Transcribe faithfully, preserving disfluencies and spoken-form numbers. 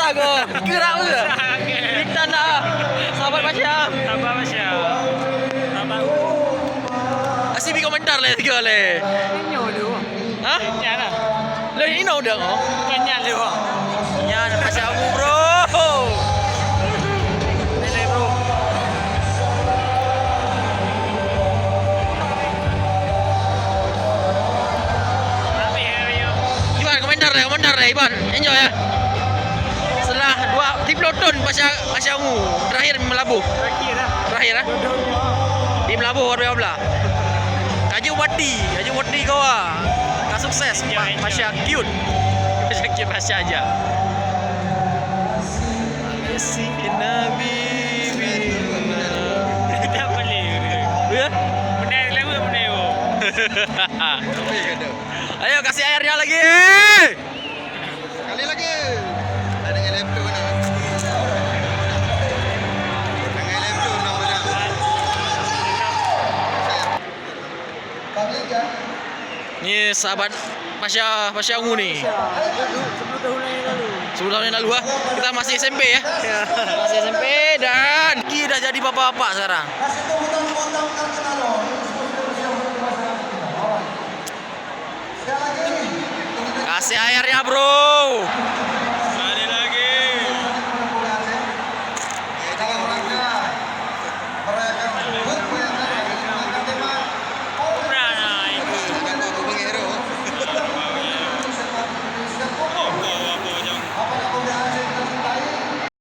Ago, gerak tu. Kita nak sahabat Pasha. Sahabat Pasha. Sahabat. Asyik bri komentar lé, tiga lé. Inyo tu. Hah? Nyan lah. Lé inoe dah. Kan nyan tu. Nyan Pasha Amu, bro. Lé, lé, bro. Iban, komentar deh, komentar deh, Iban. Enjoy ya. Setelah dua tiga puluh tahun Pasha, Pasha Amu terakhir melabuh. Terakhir lah. Terakhir lah. Di melabuh baru ya belah. Kaju mati, kaju mati kau ah. Ka sukses, Enjoy, enjoy. Pasha cute. Pasha cute, Pasha aja. Si Nabi. Tidak boleh. Ya? Benar, lagu benar. Ayo, kasih airnya lagi. Sekali lagi. Ada dengan laptop mana? Dengan laptop mana? Ni sahabat Pasha, Pasha Amu ni. Sepuluh tahun yang lalu. Sepuluh tahun yang lalu ah. Kita masih S M P ya. Ya. Masih S M P dan Ki dah jadi bapak-bapak sekarang. Kasih airnya, bro.